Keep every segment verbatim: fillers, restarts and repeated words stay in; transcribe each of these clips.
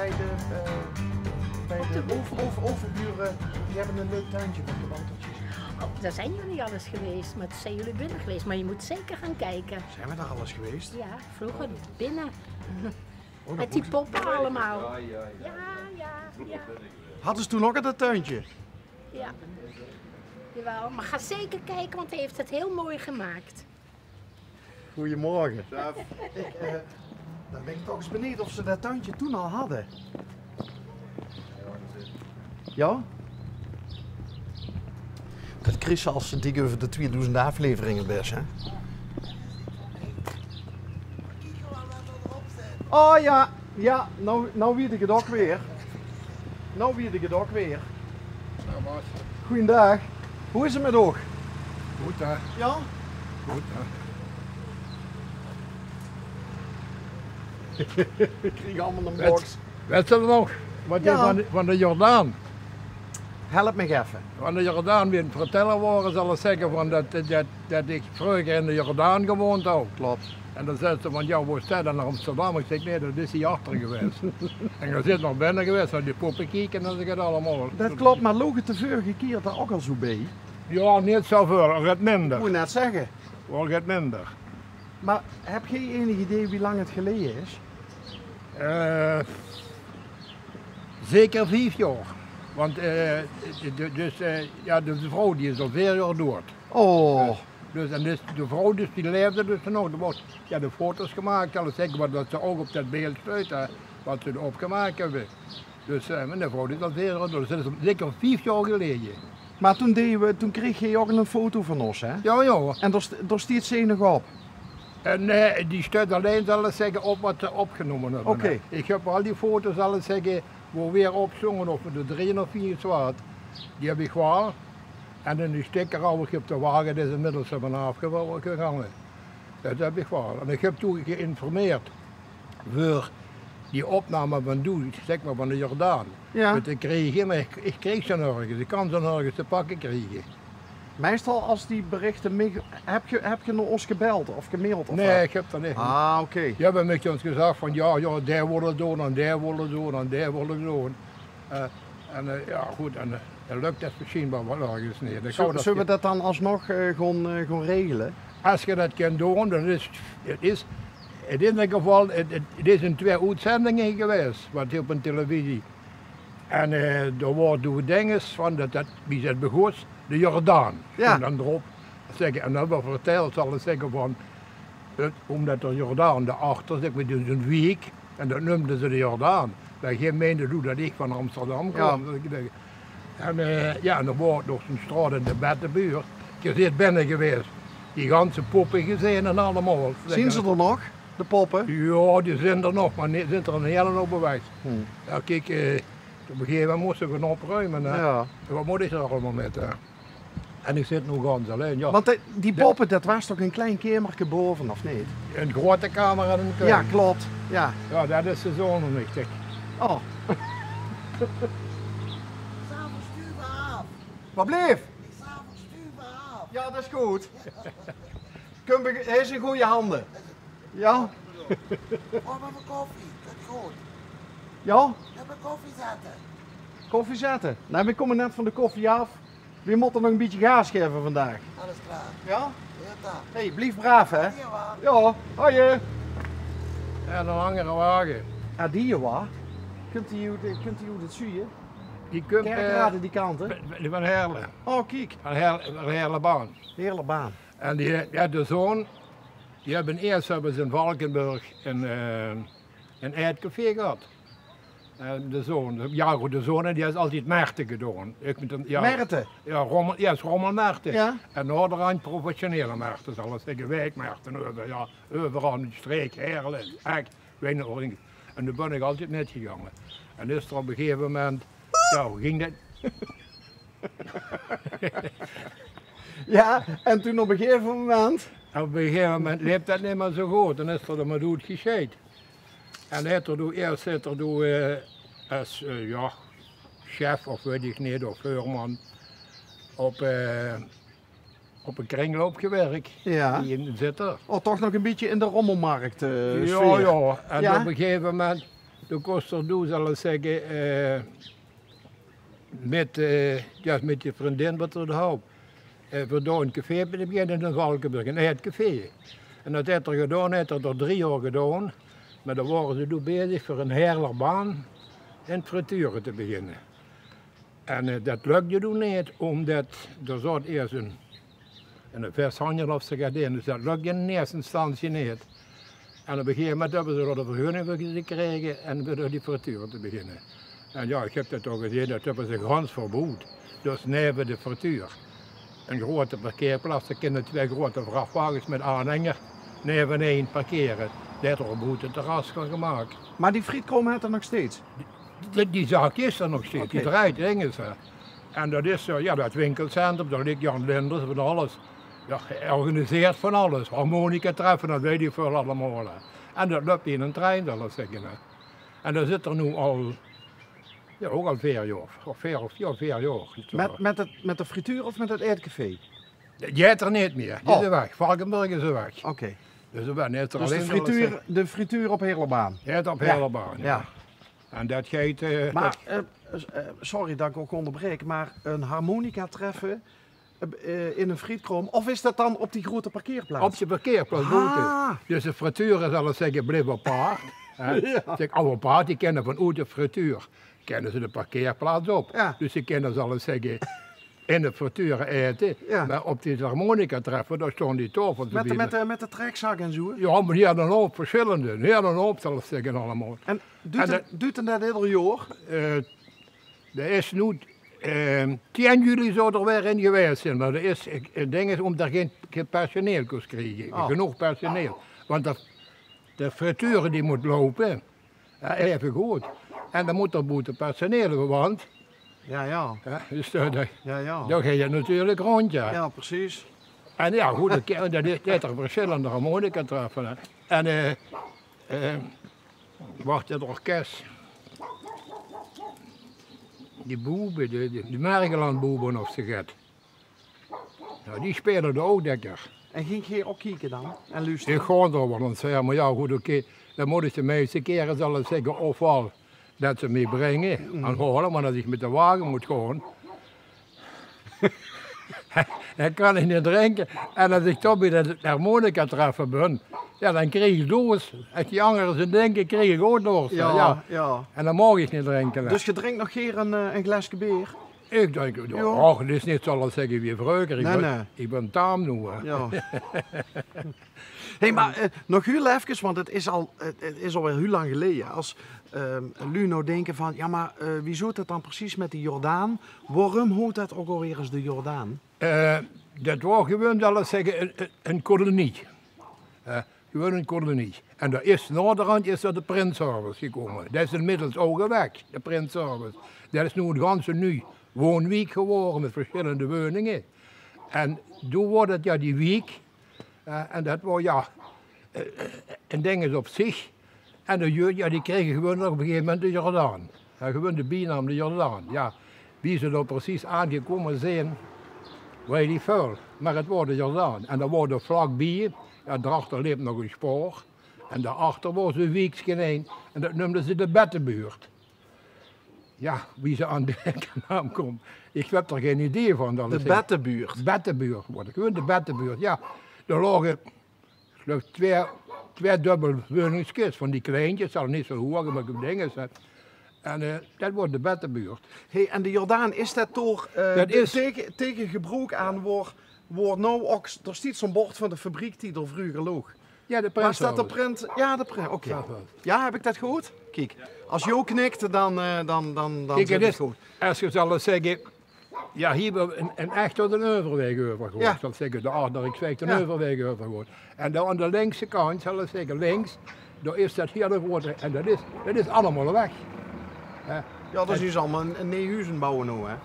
Bij de, eh, bij de over-, over-, overburen, die hebben een leuk tuintje met kaboutertjes. Oh, daar zijn jullie al eens geweest, maar zijn jullie binnen geweest? Maar je moet zeker gaan kijken. Zijn we daar al eens geweest? Ja, vroeger binnen. Oh, dat moet. Met die poppen allemaal. Ja, ja, ja. Hadden ze toen ook al dat tuintje? Ja. Jawel, maar ga zeker kijken, want hij heeft het heel mooi gemaakt. Goedemorgen. Dag. Ik, eh, dan ben ik toch eens benieuwd of ze dat tuintje toen al hadden. Ja? Dat kries se als se dik euver de tweedoezend afleveringe bès, hè? Oh ja, ja, nou, nou weet ik het ook weer. Nou weet ik het ook weer. Goeiedag. Hoe is het met uch? Good, hè? Ja? Good, hè? Ik krijg allemaal een box. Wèts se nog? Wat die van, van de Jordaan. Help mich effe. Van de Jordaan, wie aan 't vertelle waore, zal ik zegge van dat, dat, dat ik vreuger in de Jordaan gewoond haw. Klopt. En dan zag ze van: "Ja, wo is dat dan, naar Amsterdam?" Ik zeg: "Nee, dat is hie achter geweest." En dan zit nog binnen geweest, naar die poppen kieken en zo gaat allemaal. Dat klopt, maar loog het de vorige keer daar ook al zo bij? Ja, niet zoveel, het minder. Ik moet net zeggen. Wel, het minder. Maar heb jij enig idee wie lang het geleden is? Eh, zeker vijf jaar. Want, eh, de, de, dus, eh, ja, de, de vrouw die is al veer jaar dood. Oh. Dus, dus, en dus, de vrouw dus, die leefde dus nog. Er wordt, ja, de foto's gemaakt, alles zeker, wat, wat ze ook op dat beeld stuit, hè, wat ze erop gemaakt hebben. Dus, eh, mijn vrouw die is al veer jaar dood. Dus dat is zeker vijf jaar geleden. Maar toen deden we, toen kreeg je ook een foto van ons, hè? Ja, ja. En daar, st- daar stiet ze nog op. En nee, die stuit alleen, zal ik zeggen, op wat ze opgenomen hebben. Oké. Ik heb al die foto's, zal ik zeggen, wo weer op zongen of de drie of vier zwaard. Die heb ik wel. En een sticker al, ik heb de wagen, die is inmiddels hebben afgehangen. Dat heb ik wel. En ik heb toen geïnformeerd voor die opname van Doe, zeg maar, van de Jordaan. Ja. Want ik kreeg, maar ik, ik kreeg ze nergens. Ik kan ze nergens te pakken krijgen. Meestal als die berichten mee, heb je, heb je naar ons gebeld of gemaild? Of nee, wat? Ik heb dat niet. Ah, oké. Die hebben mij ons gezegd van: "Ja, ja, die willen doen en die willen doen en die willen doen." Eh, en, eh, ja, goed, en, eh, dan lukt dat misschien wel, wel ergens niet. Dan zullen we dat dan alsnog, eh, gewoon, eh, gewoon regelen? Als je dat kunt doen, dan is het, is, in ieder geval, het, het, het is in twee uitzendingen geweest, wat op een televisie. En, eh, er wordt door dinges van dat, dat, wie ze het begoots, de Jordaan. Ja. En dan erop zeggen, en dan wordt verteld, zal ik zeggen, van, het, omdat de Jordaan daarachter, zeg maar, dus een wiek, en dat noemden ze de Jordaan. Wij geen meende hoe dat ik van Amsterdam kwam. Ja. Dat ik denk, en, eh, ja, en er wordt nog een straat in de Bettenbuurt. Je zit binnen geweest. Die ganse poppen gezien en allemaal. Zien ze er nog, de poppen? Ja, die zijn er nog, maar die zijn er een hele hoop weg. Hmm. Ja, kijk, eh, op een gegeven moment moesten we gaan opruimen, hè. Ja. Wat moet ik er allemaal met, hè? En ik zit nu gans alleen, ja. Want de, die poppen, dat was toch een klein kamerke boven, of niet? Een grote kamer en een klein. Ja, klopt. Ja. Ja, dat is de zoon nog niet, zeg. Oh. S'avonds stuur me af. Wat bleef? S'avonds stuur me af. Ja, dat is goed. Kom, hij is in goede handen. Ja? Oh, maar mijn koffie, dat is goed. Ja? Ik heb een koffie zetten. Koffie zetten? Nou, we komen net van de koffie af. We moeten nog een beetje gas geven vandaag. Alles klaar. Ja? Ja, toch. Hey, blijf braaf, hè? Hier, waar? Ja, hoi. En een langere wagen. Ah, die, waar? Kunt die, kunt die hoe dat zuien? Die komt, eh, Kerkrade, die kant, hè? Van, van Heerlen. Oh, kijk. Van Heerlen, van Heerlenbaan. Heerlenbaan. En die, ja, de zoon, die hebben eerst hebben ze in Valkenburg een, eh, een eetcafé gehad. En de zoon, ja goed, de zoon, die heeft altijd Merten gedaan. Ik met een, ja, Merten? Ja, Rommel, ja, is Rommel Merten. Ja. En naderhand professionele Merten, zal ik zeggen, wijkmerten, over, ja, overal in de streek, Heerlen, echt, ik weet niet waar. En daar ben ik altijd net gegaan. En is er op een gegeven moment, ja, hoe ging dat? Ja, en toen op een gegeven moment? Op een gegeven moment leep dat niet meer zo goed. Dan is er maar doet gescheid. En heeft er doe eerst, heeft er doe, eh, als, eh, ja, chef of weet ik niet, of veurman op, eh, op een kringloop gewerkt. Ja. Die in Zitterd. Oh, toch nog een beetje in de rommelmarkt, eh, sfeer. Ja, ja. En op een gegeven moment Doe kós d'r doe, zal ich zègke, eh, mit, eh, jao, mit die vrundin wat d'r hauw. Eh, veur doe ein café te beginne in Valkeberg, ein aedcafé. En dat haet d'r gedaon, haet d'r drie jaor gedaon. Mer dan wore ze doe bezig veur ein Heerlerbaan in frituure te beginne. En, eh, dat lökde doe neet, ómdat d'r zaot iers ein, ein vishandel of zoe get in. Dus dat lökde in eerste instantie neet. En op ein gegaeve moment höbbe ze dao de vergunning veur gekrege en veur die frituur te beginne. En jao, ich höb dat toch gezeen, dat höbbe ze gans verboewd. Dus neve de frituur ein groete parkeerplaats, dao kinne twee groete vrachwages mit aanhanger nevenein parkere. Dao haet d'r ein boeteterras van gemaak. Mer die frietkraom haet d'r nog steeds? Die, die zaak is d'r nog steeds, die drejt, dinges, hè. En dat is, eh, jao, dat winkelcentrum, dao ligk Jan Linders, van alles. Jao, georganiseerd van alles. Harmonicatreffe, dat weit ich väöl allemaol, hè. En dat löp in ein trein, zal ich zègke, hè. En dao zit d'r noe al, jao, ouch al veer jaor. Of veer, of, jao, veer jaor. Mit, mit het, mit de frituur of mit het aedcafé? Die haet d'r neet mieë. Die is weg. Valkeberg is weg. Oké. Dus d'r bön is d'r allein nog frituur, de frituur op Heerlerbaan. Jao, op Heerlerbaan, jao. En dat geit, eh, mer, eh, sorry dat ich ouch óngerbreek, mer ein harmonicatreffe, eh, in ein frietkraom, of is dat dan op die groete parkeerplaats? Op die parkeerplaats boete. Dus de frituur, zal ich zègke, blief apaart, hè. Jao. Zèk, apaart, die kinne vanoet de frituur, kinne ze de parkeerplaats op. Jao. Dus ze kinne, zal ich zègke, in de frituur aete. Jao. Mer op die harmonicatreffe, dao staon die taofels te biede. Mit de, mit de trekzak en zoe, hè? Jao, mer die hadde ein houp versjillende. Die hadde ein houp, zal ich zègke, allemaol. En duurt dat, duurt dat eder jaor? Eh, d'r is noe, eh, tien juli zou d'r weer ein gewaes zeen, mer d'r is, ich, ich dink, is ómdat d'r gein, gein personeel kós kriege. Genóg personeel. Want de, de frituur die mót loupe. Jao, effe good. En dan mót d'r boete personeel, want, jao, jao, dus, eh, dan geit het natuurlik rónd, jao. Jao, precies. En jao, good, dat, dat is, dat haet d'r versjillende harmonicatreffe, hè. En, eh, eh, wach, het orkes. Die boebe, de, de, de Mergelandboebe of zoe get. Jao, die speule d'r ouch dèkker. En góng geer ouch kieke dan? En loestere? Ich gaon d'r waal ins, jao, mer jao, good, oké. Dan mót ich de meiste kere, zal ich zègke, ofwaal dat ze mich bringe en haole, want es ich mit de wage mót gaon, dan kan ich neet drinke. En es ich toch bie dat harmonicatreffe bön, jao, dan krieg ich dors. Es die angere zeen drinke, krieg ich ouch dors, hè, jao. En dan maag ich neet drinke, hè. Dus geer drink nog geer ein, eh, ein glaeske beer? Ich dink, och, het is neet, zal ich zègke, wie vreuger. Ich bön, ich bön taam noe, hè. Jao. Hé, mer, eh, nog hiel efkes, want het is al, het, het is alweer hiel lang geleje. Es, eh, luuj noe dinke van, jao, mer, eh, wie zoot het dan precies mit de Jordaan? Waorum hoot dat ouch alweer ins de Jordaan? Eh, dat waor gewoon, zal ich zègke, ein, ein, ein kolonie. Eh, Gewoon ein kolonie. En dao is naoderhand is dao de Prinsenservice gekómme. Dat is inmiddels ouch weg, de Prinsenservice. Dat is noe ein ganse nuuj woonwiek gewore mit versjillende woninge. En doe woort het, jao, die wiek. Eh, en dat woor, jao, eh, ein ding is op zich. En de jeug, jao, die krege gewoon op ein gegaeve moment de Jordaan. Jao, gewoon de bienaam de Jordaan. Jao, wie ze dao precies aangekómme zeen, weit ich väöl. Mer het woor de Jordaan. En dao woor vlakbie, jao, dao achter leep nog ein spoor. En dao achter woor zoe'n wiekske ein. En dat neumde ze de Bettebuurt. Jao, wie ze aan dae naam kómme, ich höb d'r gein idee van. De Bettebuurt? Bettebuurt woor het. Gewoon de Bettebuurt, jao. Dao loge, ich geluif, twee, twee dubbel woningskes van die kleintjes, zal neet zoe hoeg, mer dinges, hè. En, eh, dat woor de Bettebuurt. Hé, en de Jordaan, is dat dao, eh, tege, tege gebroek aan, woor, woor noe ouch, d'r stiet zoe'n bord van de fabriek die dao vreuger loog. Jao, de Prinsenservice. Waor dat de Prins? Jao, de Prins, oké. Jao, höb ich dat good? Kiek, es Jo knik, dan, eh, dan, dan, dan zit het good. Kiek, het is, es ich zal zègke, jao, hie höbbe v'r ein, ein ech tot ein euverweg euvergehaold. Jao. Zal ich zègke, de Aarderiksweg, ein euverweg euvergehaold. En dao aan de linkse kantj, zal ich zègke, links, dao is dat hiel groete, en dat is, dat is allemaol weg. Hè? Jao, dat is dus allemaol ein, ein nuuj huuzenbouw noe, hè?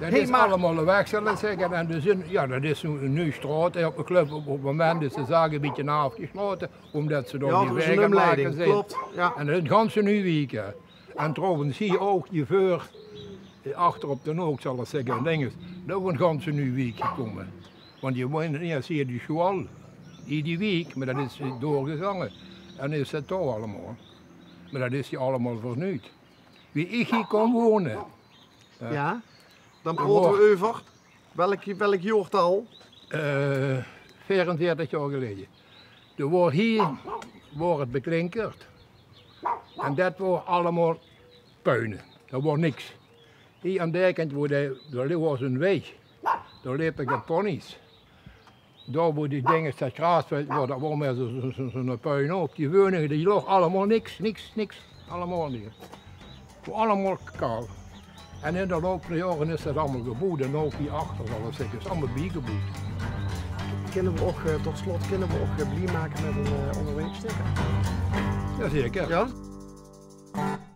Dat is allemaol weg, zal ich zègke. En d'r zeen, jao, dat is noe ein nuuj straot. En op, ich geluif, op, op het moment is de zaak ein bietje aafgeslaote. Ómdat ze dao die waeg aan 't make zeen. Klop, jao. En dat is ein ganse nuuj wiek, hè. En trouwens, hie ouch, hie veur, eh, achter op d'n hook, zal ich zègke, en dinges, dao is ouch ein ganse nuuj wiek gekómme. Want hie woonde iers hie die sjoeal. Hie die wiek, mer det is doorgegange. En is det toch allemaol. Mer det is hie allemaol vernuujd. Wie ich hie kóm wone. Jao. Dan praote v'r euver welk, welk jaortal? Eh, veerenveertig jaor geleje. Doe woor hie, woor 't beklinkerd. En det woor allemaol puine. Det woor niks. Hie aan de kantj, woor de, dao woor zo'n weeg. Dao lepe de ponnies. Dao woor die dinge, det graas, woor, det woor mer zo, zo, zo, zo'n puinhoop. Die wone, die loog allemaol niks, niks, niks. Allemaol neet. Woor allemaol kaal. En in de loup van de jaore is det allemaol geboewd. En ouch hie achter, zal ich zègke, is allemaol biegeboewd. Kinne v'r ouch, eh, tot slot, kinne v'r ouch, eh, blie make mit ein, eh, óngerwaeg stikke? Jazeker. Jao?